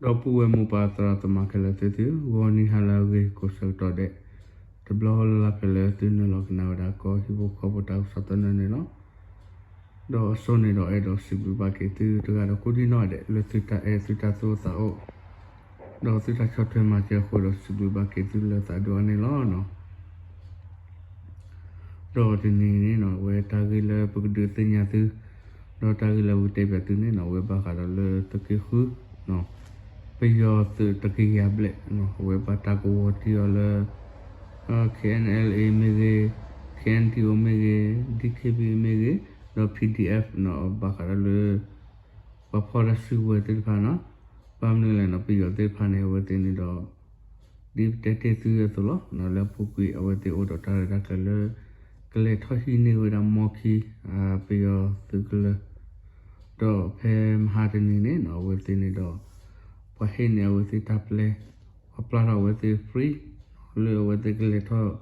ဒီပုၢ်ဝဲၢ်မိၢ်ပၢ်သရၣ်သမါခဲလၢာ်သ့ၣ်သုဧၢ, ဂီၤနံၤဟါလၢအဂ့ၤကိးဆၢကတီၢ်ဒဲး, တဘျီလၢ်လၢ်ဖဲလၢသုနုာ်လီၤကနၣ်ဝဲဒၣ်ကီၢ်ဟံၣ်ဖိဃီဖိတၢ်ကစီၣ်သနၢၣ်န့ၣ်လီၤ. ဒီးအစိန့ၣ်ဒီးအဲၣ်ဒိးစံးဘျုးဘၣ်က့ၤသုတဂၤဒီးကိးဒံနီၢ်ဒဲး လၢသုတၢ်အဲၣ်သုတၢ်သူၣ်အိၣ်သးအိၣ်, ဒီးသုတၢ်ဆီၣ်ထွဲမၤစၢၤအဃိဒီးစံးဘျုးဘၣ်က့ၤသုလၢသးဒိၣ်အါန့ၣ်လီၤ. ဒီးတနံၤန့ၣ်နီၤ အဝဲတၢ်ဂ့ၢ်လၢပကဒုးသ့ၣ်ညါသု, ဒီးတၢ်ဂ့ၢ်လၢပကတဲပၠးသုန့ၣ်နီၤ အဝဲဘၣ်ဃးဒီးလၢသုးက့ဃု ပယီၤသုးတကယၤဘျဲၣ်နီၤ အဝဲဘၣ်တၢ်ကဝီၤတံၢ်အီၤလၢ KNLA မ့ၢ်ဂ့ၤ, KNDO မ့ၢ်ဂ့ၤ, DKBA မ့ၢ်ဂ့ၤ, ဒီး PDF နီၤ ဘၣ်ဃးဒီးလၢ ပှၤဖီၣ်တၢ်စုကဝဲၤသ့ၣ်တဖၣ်နီၤ, ဘၣ်မနုၤလဲၣ်နီၤ ပယီၤသ့ၣ်တဖၣ်န့ၣ် အဝဲသ့ၣ်န့ၣ်ဒီး ဒ်ပတဲတ့ၢ်သုအသိးလီၤ, လၢအပူၤကွံာ်အဝဲသ့ၣ်အိၣ်ဒီးတၢ်ရဲၣ်တၢ်ကျဲၤလၢ ကလဲၤထီၣ်ဟံးန့ၢ်ဝဲဒၣ်မီခံ ပယီၤသုးကလၢၤ, ဒီးဖဲမဟါတနံၤန့ၣ်နီၤ အဝဲသ့ၣ်န့ၣ်ဒီး ပှၤဟ့ၣ်န့ၢ်အဝဲသ့ၣ်တၢ်ပျဲ, ပှၤပျၢ်ထီၣ်အဝဲသ့ၣ် free လၢအဝဲသ့ၣ်ကလဲၤထီၣ်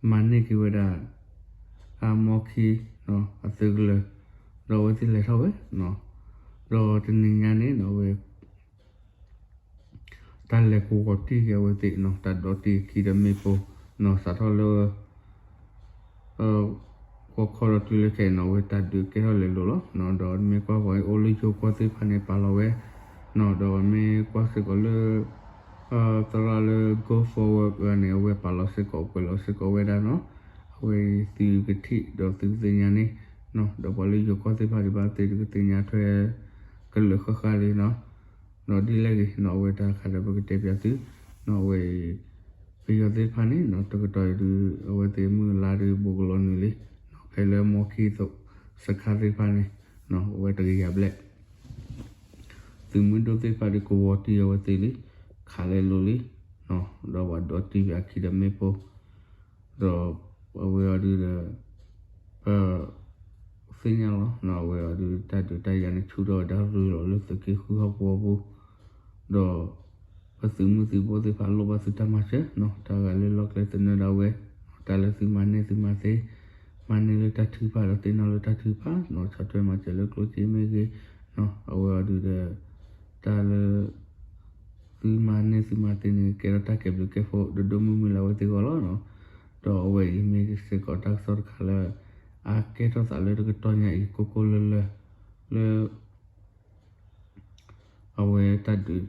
မၤန့ၢ်က့ၤဝဲဒၣ် အမီခံ အသုးကလၢၤ, ဒီးအဝဲသ့ၣ်လဲၤထီၣ်ဝဲ, ဒီးတနံၤညါန့ၣ်နီၤ အဝဲ တၢ်လဲၤကဝီၤတံၢ်က့ၤအဝဲသ့ၣ်နီၤ တၢ်ဒိးတံၢ်အခံဒီးမ့ၣ်ပိၢ် နီၤ စးထီၣ်လၢ ဂီၤခီဒီးတုၤလၢခဲအံၤနီၤ အဝဲတၢ်ဒုးကဲထီၣ်လဲၤလိာ်လီၤ. ဒီးမ့ၢ်ကွၢ်ပှၤအိၣ်လၢယိၤကီၢ်သ့ၣ်တဖၣ်န့ၣ် ပာ်လီၤဝဲ, ဒီးမ့ၢ်ကွၢ်စ့ၢ်ကီးလၢ သရၣ်လၢ Go Forward န့ၣ် အဝဲပာ်လီၤစ့ၢ်ကီး ကွဲးလီၤစ့ၢ်ကီးဝဲဒၣ်နီၤ, အဝဲအံၤသုကထံၣ်ဒီးသုကသ့ၣ်ညါန့ၣ်, ဒီးပှၤလၢယိၤကီၢ်သ့ၣ်တဖၣ်ဒံးဘၣ်သ့ၣ်တကသ့ၣ်ညါထွဲ ကလၢာ်ဃၣ်ဃၣ်လံနီၤ, ဒီးဒ်လဲၣ်ဂ့ၤနီၤ အဝဲတၢ်တခါဒီးပကတဲပၠးသု, အဝဲအံၤ ပယီၤသ့ၣ်တဖၣ်န့ၣ်နီၤ တကတီၢ်အံၤဒုး အဝဲသ့ၣ်မုၢ်လါဒုးဘူးကလီၤနုာ်လံ, ဖဲလၢမီခံ စခါသ့ၣ်တဖၣ်န့ၣ် အဝဲတကယၤဘျဲၣ် သုးမုၢ်ဒိၣ်သ့ၣ်တဖၣ်ဒုးကဝီၤတံၢ်အဝဲသ့ၣ်လံ, ခးလဲၤလိာ်လံ, ဒီးပှၤဒိးတံၢ်ပၠးခံဒီးမ့ၣ်ပိၢ်, ဒီးအဝဲအံၤဒုးဒီး ပ သ့ၣ်ညါလီၤ, အဝဲအံၤဒုးတၢ်ဒုးတၢ်ယၤန့ၣ် ဆူၣ်ထီၣ်ဝဲဒၣ်ရုၢ်လီၤလၢသုးက့ဃုဟီၣ်ကဝီၤပူၤ, ဒီး ပသုးမုၢ်သံၣ်ဘိသ့ၣ်တဖၣ်လိၣ်ဘၣ်သုတၢ်မၤစၢၤနီၤ, တၢ်ဂၤလၢလီၢ်ကျဲသနၢၣ်ဒၣ်ဝဲ, တၢ်လၢသုမၤန့ၢ်သုမၤသ့, မၤန့ၢ်လၢတၢ်ထုကဖၣ်ဒီးသ့ၣ်နီၣ်လၢတၢ်ထုကဖၣ်နီၤ, ဆီၣ်ထွဲမၤစၢၤလၢကျိၣ်စ့မ့ၢ်ဂ့ၤ, အဝဲအံၤဒုးဒီး တၢ်လၢ သုမၤန့ၢ်သုမၤသ့န့ၣ် ကဲထီၣ်တၢ်ကဲဘျုးကဲဖှိၣ်ဒိၣ်ဒိၣ်မုၢ်မုၢ်လၢအဝဲသ့ၣ်ဂီၢ်လီၤနီၤ, ဒီးအဝဲအံၤမ့ၢ်စ့ၢ်ကီးတၢ်ကစီၣ်တခါလၢ အကဲထီၣ်သးလၢတကတီၢ်ညါအံၤကိၢ်ကိၢ်လၢၤလၢၤ လၢ အဝဲတၢ်ဒုး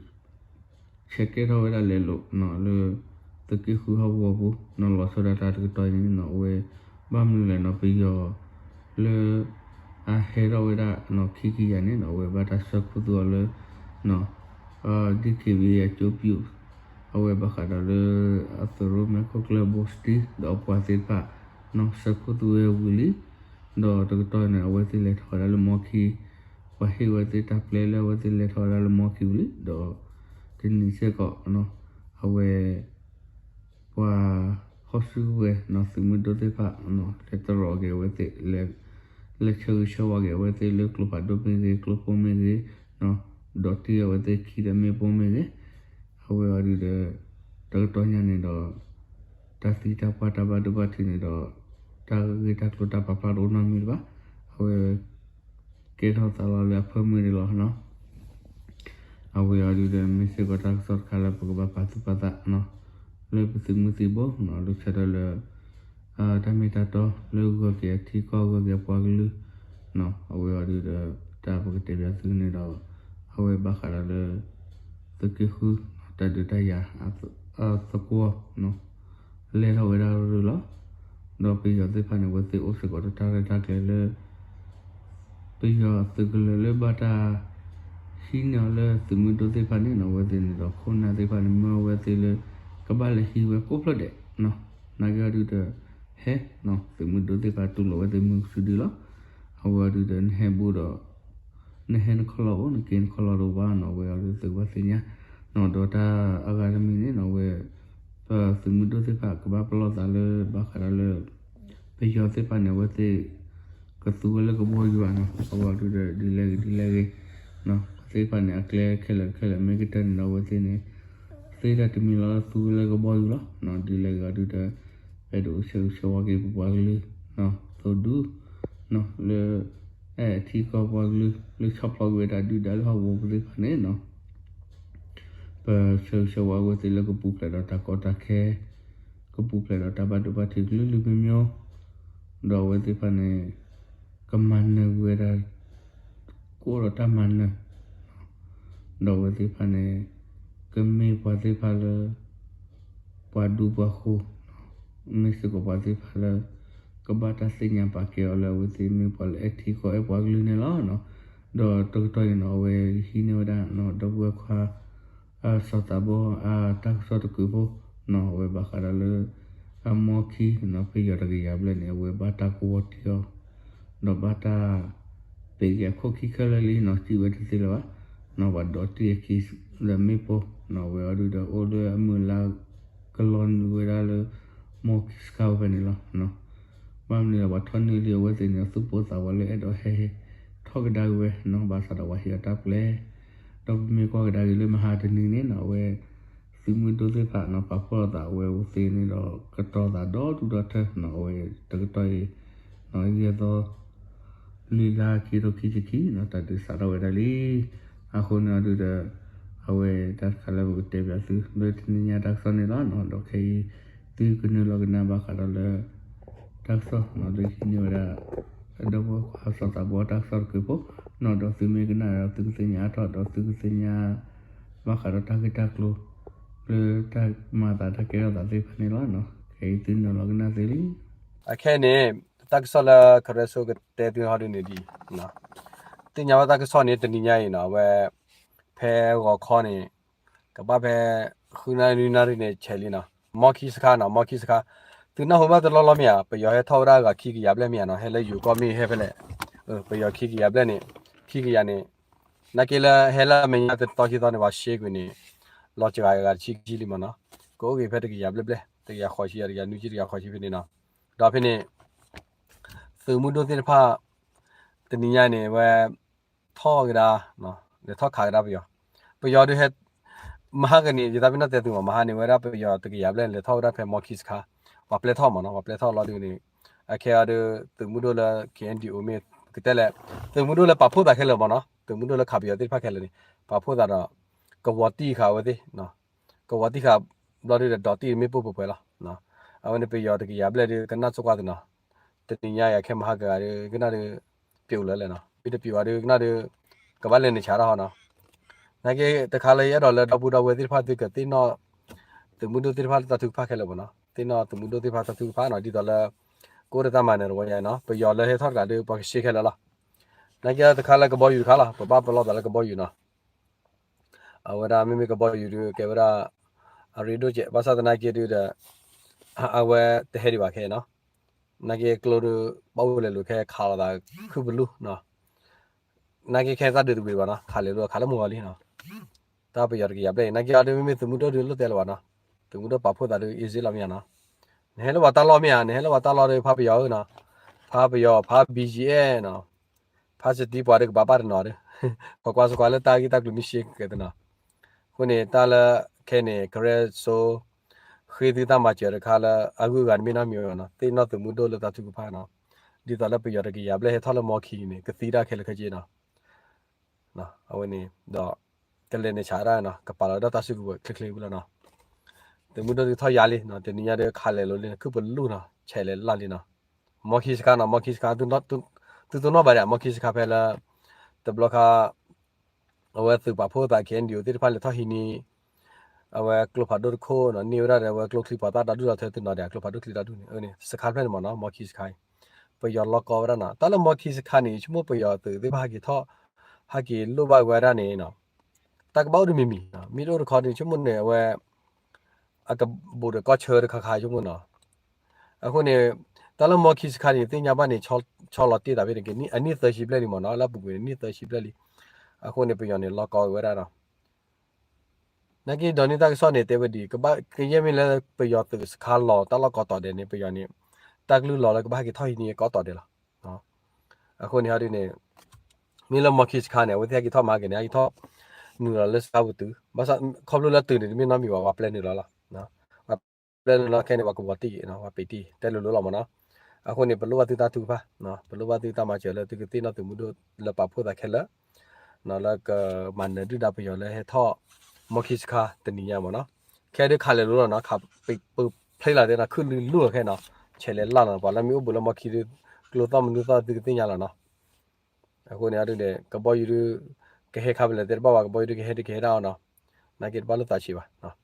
ဆဲးကဲထီၣ်ဝဲဒၣ်လဲၤလိာ်နီၤ လၢ သုးက့ဃုဟီၣ်ကဝီၤပူၤ နီၤ လီၤဆီဒၣ်တၢ်တကတီၢ်အံၤန့ၣ်နီၤ အဝဲ ဘၣ်မနုၤလဲၣ်နီၤ ပယီၤ လၢ အဟဲထီၣ်ဝဲဒၣ်နီၤ ခံကယၤန့ၣ်နီၤ အဝဲဘၣ်တၢ်ဆှၢခိၣ်သူအီၤလၢ နီၤ ဒ်က့ၤဝံၤအကၠိပျူၣ် အဝဲဘၣ်ဃးဒီးလၢ အသုးရိၣ်မဲာ်ခိၣ်ကျၢၢ်ဘိစတံ ဒီးအပှၤသ့ၣ်တဖၣ် နီၤ ဆှၢခိၣ်သူဝဲဝံၤလံ ဒီးတကတီၢ်န့ၣ် အဝဲသ့ၣ်လဲၤထီၣ်ဝဲဒၣ်လၢမီခံ ပှၤဟ့ၣ်ဝဲသ့ၣ်တၢ်ပျဲလၢအဝဲသ့ၣ်လဲၤထီၣ်ဝဲဒၣ်လၢမီခံဝံၤလံ ဒီး တနံၤစ့ၢ်ကီး အဝဲ ပှၤဟီၣ်စုကဝဲၤနီၤ သုးမုၢ်ဒိၣ်သ့ၣ်တဖၣ် လဲၤတရီက့ၤအဝဲသ့ၣ် လဲၤဆၢဂ့ၤဆၢဝါက့ၤအဝဲသ့ၣ်လၢကျိဖးဒိၣ်မ့ၢ်ဂ့ၤ ကျိဖိမ့ၢ်ဂ့ၤ ဒီးတံၢ်အဝဲသ့ၣ်ခံဒီးမ့ၣ်ပိၢ်မ့ၢ်ဂ့ၤ အဝဲအံၤဒုးဒီး တကတီၢ်ညါန့ၣ်ဒီး တၢ်သံတၢ်ပှၢ်တၢ်ဘၣ်ဒိဘၣ်ထံးန့ၣ်ဒီး တၢ်ဂ့ၢ်တၢ်ကျိၤတၢ်ပာ်ဖျါတအိၣ်နီတမံၤလၢၤဘၣ် အဝဲ ကဲထီၣ်သးလီၤလၢအဖၢမုၢ်ဒံးလီၤနီၤ အဝဲအံၤဒုးဒီး မ့ၢ်စ့ၢ်ကီးတၢ်ကစီၣ်တခါလၢပကဘၣ်ပာ်သူၣ်ပာ်သးနီၤ လၢပသုးမုၢ်သံၣ်ဘိနီၤ လၢဆၢထၢၣ်လၢ တၢ်မ့ၢ်တၢ်တီ လၢဂၢၤက့ၤအထံကီၢ်ဂၢၤက့ၤအပှၤကလုာ် အဝဲအံၤဒုးဒီး တၢ်ပကတဲဘၣ်သုန့ၣ်ဒီး အဝဲဘၣ်ဃးဒီးလၢ သုးက့ဃု တၢ်ဒုးတၢ်ယၤ သကွီၤ လဲၤထီၣ်ဝဲဒၣ်ရုၢ်လီၤ ဒီးပယီၤသ့ၣ်တဖၣ်န့ၣ် အဝဲသ့ၣ်အိၣ်စ့ၢ်ကီးဒီးတၢ်ရဲၣ်တၢ်ကျဲၤလၢ ပယီၤသုးကလၢၤလၢဘၣ်တၢ် ဟံးန့ၢ်အီၤလၢသုးမုၢ်ဒိၣ်သ့ၣ်တဖၣ်န့ၣ်နီၤ အဝဲသ့ၣ်န့ၣ်ဒီး ခိၣ်နၢ်သ့ၣ်တဖၣ်န့ၣ် မၢအဝဲသ့ၣ်လၢ ကဘၣ်လဲၤဟံးဝဲကိးဖျၢၣ်ဒဲးနီၤ နာ်က့အံၤဒုးဒီး ဟဲ သုးမုၢ်ဒိၣ်သ့ၣ်တဖၣ်တူၢ်လိာ်ဝဲသ့ၣ်မုၢ်ကဆူၣ်ဒံးလီၤ အဝဲအံၤဒုးဒီး နဟဲဘူးဒီး နဟဲနခီၣ်လီၢ်အိၣ် နက့ၤနခီၣ်လီၢ်တအိၣ်ဘၣ်နီၤ အဝဲအံၤဒုးသုးကဘၣ်သ့ၣ်ညါ ဒီးတၢ်အဂၤတမံၤန့ၣ်နီၤ အဝဲ ပသုးမုၢ်ဒိၣ်သ့ၣ်တဖၣ်ကဘၣ်ပလီၢ်သးလၢဘၣ်ဃးဒီးလၢ ပယီၤသ့ၣ်တဖၣ်န့ၣ် အဝဲသ့ၣ် ကသူဝဲလၢကဘီယူၤဘၣ်နီၤ အဝဲအံၤဒုးဒီး ဒ်လဲၣ်ဂ့ၤဒ်လဲၣ်ဂ့ၤ ပှၤသ့ၣ်တဖၣ်န့ၣ် အကျဲခဲလၢာ်ခဲလၢာ်မ့ၢ်ကတၢၢ်န့ၣ်ဒီး အဝဲသ့ၣ်န့ၣ် သ့တၢ်တမံၤလီၤလၢသူဝဲလၢကဘီယူၤလီၤ ဒ်လဲၣ်ဂ့ၤအံၤဒုးဒီး အဲၣ်ဒိးဆၢဂ့ၤဆၢဝါက့ၤပပှၤကလုာ် သိၣ်ဒူ လၢ အဲၣ်ထံကီၢ်ပှၤကလုာ် လၢဆီၣ်ဖျိးကွံာ်ဝဲဒၣ်ဒုၣ်ဒါလၢဟီၣ်ကဝီၤပူၤသ့ၣ်တဖၣ်န့ၣ်နီၤ ပဆၢဂ့ၤဆၢဝါအဝဲသ့ၣ်လၢကပူၤဖျဲးဒီးတၢ်ကီတၢ်ခဲ, ကပူၤဖျဲးဒီးတၢ်ဘၣ်ဒိဘၣ်ထံးကလုာ်ကလုာ်မံၤမံၤ, ဒီးအဝဲသ့ၣ်တဖၣ်န့ၣ် ကမၤနၢၤကွံာ်ဝဲဒၣ် ကအိၣ်ဒီးတၢ်မၤနၢၤ, ဒီးအဝဲသ့ၣ်တဖၣ်န့ၣ် ကမ့ၢ်ပှၤသ့ၣ်တဖၣ်လၢ ပှၤဒူပှၤဃိၤ, မ့ၢ်စ့ၢ်ကီးပှၤသ့ၣ်တဖၣ်လၢ ကဘၣ်တၢ်သ့ၣ်ညါပာ်ကဲအီၤလၢအဝဲသ့ၣ်မ့ၢ်ပှၤလၢအဲၣ်ထံကီၢ်အဲၣ်ပှၤကလုာ်န့ၣ်လီၤ. ဒီးတကတီၢ်အံၤန့ၣ် အဝဲဟံးန့ၢ်ဝဲဒၣ် ဒီပုၢ်ဝဲၢ်ခွါ အစီၤသးဘီ အတၢ်ကစီၣ်တကုးဖိ, အဝဲဘၣ်ဃးဒီးလၢ အမီခံ ပယီၤတကယၤဘျဲၣ်န့ၣ် အဝဲဘၣ်တၢ်ကဝီၤတံၢ်အီၤ, ဒီးဘၣ်တၢ် ပ့ၤက့ၤအခိၣ်ခံခဲလၢာ်လံနီၤ စံးဝဲတသ့လၢၤဘၣ်, ပှၤဒိးတံၢ်အခံလၢမ့ၣ်ပိၢ်, အဝဲအီၤဒုးဒီးအိၣ်လၢအမုၢ်အလါ ကလီၤနုာ်ဝဲဒၣ်လၢ မီခံစခါဝဲဖဲန့ၣ်လီၤ. ဘၣ်မနုၤလၢပှၤထီၣ်နုာ်လံအဝဲသ့ၣ်န့ၣ် သူၣ်ပိၢ်သးဝးလၢအဲၣ်ဒိးဟဲ ထီၣ်ကဒါက့ၤဝဲနီၤ ဘၣ်ဆၣ်ဒီးပှၤဟ့ၣ်အီၤတၢ်ပျဲ, ဒီးပမ့ၢ်ကွၢ်ကဒါက့ၤလၢမဟါတနံၤန့ၣ်နီၤ အဝဲ သုးမုၢ်ဒိၣ်သ့ၣ်တဖၣ်နီၤ ပာ်ဖှိၣ်လိာ်သးအဝဲအဝဲသ့ၣ်န့ၣ်ဒီး ကတီၤသးဒီဒူၣ်ဒီထၢနီၤ အဝဲတကတီၢ်အံၤ ယဲၢ်သီ လွံၢ်လါ ခံကထိခံဆံခံနီၤ တၢ်ဒုးစးထီၣ်ဝဲဒၣ်လံ. အဃိန့ၣ်အီၤဒုးဒီး အဝဲတၢ်တခါလၢပကတဲပၠးသု လၢတနံၤညါတၢ်ကစီၣ်န့ၣ်လီၤနီၤ ဒီးခဲအံၤ သုကနုာ်လီၤကနၣ်ဘၣ်ဃးဒီးလၢ တၢ်ကစီၣ်နီၤ လၢဟံးန့ၢ်ဝဲဒၣ် ဒီပုၢ်ဝဲၢ်ခွါစီၤသးဘီတၢ်ကစီၣ်တကုးဖိနီၤ ဒီးသုမ့ၢ်ကနၣ်ဒီးသုကသ့ၣ်ညါအါထီၣ် ဒီးသုကသ့ၣ်ညါ ဘၣ်ဃးဒီးတၢ်ဂ့ၢ်တၢ်ကျိၤ လၢတၢ်မၤသးတၢ်ကဲထီၣ်သးသ့ၣ်တဖၣ်န့ၣ်လီၤ. ခဲအံၤသုနုာ်လီၤကနၣ်သ့လံ. အခဲအံၤန့ၣ် တၢ်ကစီၣ်လၢ ခရဲစိ ကတဲသုဟီဒုန့ၣ်ဒ်အံၤ, သ့ၣ်ညါဘၣ်တၢ်ကစီၣ်န့ၣ် တနံၤညါအံၤနီၤ အဝဲ ဖဲဂီၤခီန့ၣ် ကဘၣ်ဖဲ ဃုနၣ်ရံၣ်နွံနၣ်ရံၣ်န့ၣ် ဆဲးလံနီၤ မီခံစခါနီၤ မီခံစခါ သုနၢ်ဟူဘၣ်တလီၢ်လီၢ်မ့ၢ်ဧါ ပယီၤဟဲထီၣ်ဝဲဒၣ်ဂၤခံကယၤဘျဲၣ်မ့ၢ်ဧါနီၤ ဟဲလၢယိၤကီၢ်မ့ၢ်ဟဲဖဲလဲၣ်, ပယီၤခံကယၤဘျဲၣ်န့ၣ် ခံကယၤန့ၣ် နာ်က့လၢဟဲလၢအမဲာ်ညါတသီခံသီန့ၣ် ပှၤရှဲကွံာ်န့ၣ် လီၤစှၤဂၤတဆံခံဆံလံမ့ၢ်နီၤ ကအိၣ်က့ၤဖဲတကယၤဘျဲၣ်ဘျဲၣ် တကယၤဃိးဆံ တကယၤနွံဆံ တကယၤဃိးဆံဖဲန့ၣ်နီၤ ဒီးဖဲန့ၣ် သုးမုၢ်ဒိၣ်သ့ၣ်တဖၣ် တနံၤညါန့ၣ် အဝဲ ထီၣ်ကဒါ လဲၤထီၣ်ခးကဒါပယီၤ ပယီၤဒုးဟဲ မဟါကနံၤ ယသးပ့ၤနီၣ်တဲသုမး မဟါန့ၣ်ဝဲဒၣ်ပယီၤတကယၤဘျဲၣ် လဲၤထီၣ်ဝဲဒၣ်ဖဲမီခံစခါ ပှၤပျဲထီၣ်မ့ၢ်နီၤ ပှၤပျဲထီၣ်လီၤဒုးန့ၣ် အခဲအံၤဒုး သုးမုၢ်ဒိၣ်လၢ ခ့ၣ်အဲၣ်ယူၣ်အိၣ် မ့ၢ်ကတဲလဲၣ် သုးမုၢ်ဒိၣ်လၢပာ်ဖှိၣ်သးခဲလၢာ်မ့ၢ်နီၤ သုးမုၢ်ဒိၣ်လၢခးပယီၤသ့ၣ်တဖၣ်ခဲလၢာ်န့ၣ် ပာ်ဖှိၣ်သးဒီး ကဝီၤတံၢ်ဃာ်အဝဲသ့ၣ် ကဝီၤတံၢ်ဃာ် ဘျီဒုးဒီးဒိးတံၢ်မ့ၣ်ပိၢ်ပှဲၤပှဲၤလီၤ အဝဲန့ၣ်ပယီၤတကယၤဘျဲၣ်ဒုး ကနၣ်စိကွၢ်သနီၤ တနံၤညါအံၤခဲမဟါကဂၤဒုး ကနၣ်ဒုး ပျိာ်လၢလဲၣ်နီၤ မ့ၢ်တပျိာ်ဘၣ်ဒုး ကနၣ်ဒုး ကဘၣ်လဲၤနုာ်ဆးတၢ်ဟီနီၤ နာ်က့တခါလၢယအဲၣ်ဒိးလၢဒီပုၢ်ဒီဝဲၢ်သ့ၣ်တဖၣ်သုကသ့ၣ်နီၣ် သုးမုၢ်ဒိၣ်သ့ၣ်တဖၣ်လၢတၢ်ထုကဖၣ်ခဲလၢာ်မ့ၢ်နီၤ သ့ၣ်နီၣ်သုးမုၢ်ဒိၣ်သ့ၣ်တဖၣ်တၢ်ထုကဖၣ်နီၤ ဒ်သိးလၢ ကအိၣ်ဒီးတၢ်မၤနၢၤတဝီညါနီၤ ပယီၤလၢဟဲထီၣ်တဂၤဒုး ပှၤကရှဲခဲလၢာ်လီၤ နာ်က့တခါလၢကဘီယူၤတခါလီၤ ပဘၣ်ပလီၢ်သးလၢကဘီယူၤနီၤ အဝဲဒၣ်မ့မ့ၢ်ကဘီယူၤဒုးကဲဝဲဒၣ် အရ့ဒိၣ်ကဲး ဘၣ်ဆၣ်သနာ်က့ဒုးဒီး အဝဲတဟဲဒံးဘၣ်ခဲနီၤ နာ်က့ကျိဒုး ဘၣ်အိၣ်လဲၤလိာ်ခဲခးလိာ်သးခုပလူၤနီၤ နာ်က့ခဲတၢ်ဒုးတဝံၤဘၣ်နီၤ ခးလဲၤလိာ်ခးလၢမုၢ်ဂီၤလံနီၤ တၢ်ပယီၤတကယၤဘျဲၣ်အံၤ နာ်က့အီၤဒုးမ့မ့ၢ်သုးမုၢ်ဒိၣ်ဒုးလိၣ်တဲလၢၤဘၣ်နီၤ သုးမုၢ်ဒိၣ်ပာ်ဖှိၣ်သးဒုး easy လီၤမ့ၢ်ဧါနီၤ နဟဲလၢပှၤတၢ်လီၢ်မ့ၢ်ဧါ နဟဲလၢပှၤတၢ်လီၢ်ဒုး ဖးပယီၤဧၢနီၤ ဖးပယီၤ ဖး ဘီၣ်ကၠံၣ်အ့ၣ် နီၤ ဖးစတံပှၤဒုးကဘၣ်ဘၣ်တနီၤဒုး ပကွၢ်စကွၢ်လၢတၢ်ဂ့ၢ်တၢ်ကျိၤမ့ၢ်ရှဲကဲတနီၤ အဃိန့ၣ် တၢ်လၢခဲန့ၣ် ကရၢစိ ဃ့သုတၢ်မၤစၢၤတခါလၢ အဂုၤအဂၤတမ့ၢ်နီတမံၤဘၣ်နီၤ သ့ၣ်နီၣ်သုးမုၢ်ဒိၣ်လၢတၢ်ထုကဖၣ်နီၤ ဒ်သိးလၢပယီၤတကယၤဘျဲၣ်ဟဲထီၣ်လၢမီခံန့ၣ် ကသံတၢ်ခဲလၢာ်ခဲဆ့နီၤ အဝဲန့ၣ်ဒီး ကလဲၤနုာ်ဆးတၢ်နီၤ ကပာ်လီၤဒၣ်တၢ်စုကဝဲၤချ့ချ့ဝံၤလီၤနီၤ သုးမုၢ်ဒိၣ်ဒုးထီၣ်ယါလံနီၤ တနံၤညါဒုးခးလဲၤလိာ်လံ ခုပလူၤနီၤ ဆဲးလဲၤလၢ်လံနီၤ မီခံစခါနီၤ မီခံစခါ သုတနီၣ်ဘၣ်ဒံး မီခံစခါဖဲလၢ တဘျီခါ အဝဲသုးပာ်ဖှိၣ်သး ခ့ၣ်အဲၣ်ယူၣ်အိၣ် သ့ၣ်တဖၣ်လဲၤထီၣ်ဟံးန့ၢ် အဝဲကျိဖးဒိၣ်တခိၣ်နီၤ န့ၢ်ဝဲဒၣ်ဒီးအဝဲကျိချံပှၤသၣ်ဒီဒူၣ်ဒီထၢသုးနီၤဒံး ကျိဖးဒိၣ်ချံဒီဒူၣ်န့ၣ် စခါဖျၢၣ်န့ၣ်မ့ၢ်နီၤ မီခံစခါအံၤ ပယီၤလီၢ်ကီဝဲဒၣ်နီၤ တၢ်လၢမီခံစခါန့ၣ် ဆိကမိၣ်ပယီၤသုးသ့ၣ်တဖၣ်ဟဲက့ၤထီၣ် ဟဲက့ၤလိၣ်ဘၣ်ဝဲဒၣ်န့ၣ်နီၤ တၢ်ကဘၣ်အိၣ်တမံၤမံၤ မ့ၢ်တအိၣ်တခီန့ၣ် ဆိကမိၣ်န့ၣ် အဝဲ အကဘူးဒီးကီၢ်ဆၢတခါခါဆိကမိၣ်နီၤ အဃိန့ၣ် တၢ်လၢမီခံစခါန့ၣ် သ့ၣ်ညါဘၣ်န့ၣ် ဆီလီၤတ့ၢ်သးဖဲန့ၣ်က့ၤ အနံၣ်သၢဆံဘျဲၣ်လံမ့ၢ်နီၤ လၢအပူၤကွံာ်န့ၣ် နံၣ်သၢဆံဘျဲၣ်လံ အဃိန့ၣ် ပယီၤန့ၣ် လီၢ်ကီဝဲဒၣ်နီၤ နာ်က့ဒီးန့ၣ်တၢ်ကစီၣ်န့ၣ် တဲဝဲဒ် ကဘၣ်ကယဲၢ်မ့ၢ်လၢပယီၤသုးစခါလီၤ တၢ်လီၢ်ကီတီၤဒဲးန့ၣ် ပယီၤန့ၣ် တၢ်ကလုၢ်လီၤလၢကဘၣ်ဟဲက့ၤထီၣ်ဟံးန့ၢ်ကီတီၤဒဲးလီၤ အဃိန့ၣ်ဟီဒ်န့ၣ် မ့ၢ်လၢမီခံစခါန့ၣ် အဝဲသ့ၣ်ဟဲက့ၤထီၣ်မၤက့ၤန့ၣ် ဟဲက့ၤထီၣ်နုာ်လီၤလၢစခါပူၤတုၤ ဘၣ်ဆၣ်ခီဖျိလၢတုၤန့ၣ် တမ့ၢ်နီတမံၤဘၣ် ပှၤပျဲနုာ်လီၤလီၤ ပျဲနုာ်လီၤခဲန့ၣ် ပှၤကဝီၤတံၢ် ပှၤပ့းတံၢ် တဲလိၤလိၤလီၤမ့ၢ်နီၤ အဃိန့ၣ် ပလိၣ်ဘၣ်သုတၢ်ထုကဖၣ် ပလိၣ်ဘၣ်သုတၢ်မၤစၢၤလၢသုကသ့ၣ်နီၣ်သုးမုၢ်ဒိၣ်လၢပာ်ဖှိၣ်သးခဲလၢာ် လၢကမၤနၢၤဒုၣ်ဒါပယီၤလၢဟဲထီၣ် မီခံဆခါတနံၤညါမ့ၢ်နီၤ. ခဲဒုးခးလဲၤလိၤလီၤနီၤ, ခးပဖျ့လီၤသ့နီၤ, ခုၣ်လုၢ်လိၢ်ခဲနီၤ, ဆဲးလဲၤလၢ်လီၤနီၤ, ပှၤလၢမ့ၢ်အိၣ်ဘူးလၢမီခံဒုး ကျိသီၣ်မနုၤသီၣ်သုကသ့ၣ်ညါလီၤနီၤ. အဃိန့ၣ်ဒုး ကဘီယူၤဒုး ကဟဲခါဖဲလဲၣ်သ့ၣ်တဘၣ်ဘၣ်, ကဘီယူၤဒုးကဟဲဒုးကဟဲဒၣ်အီၤနီၤ, နာ်က့တဘၣ်လိာ်သးဆံးဘၣ်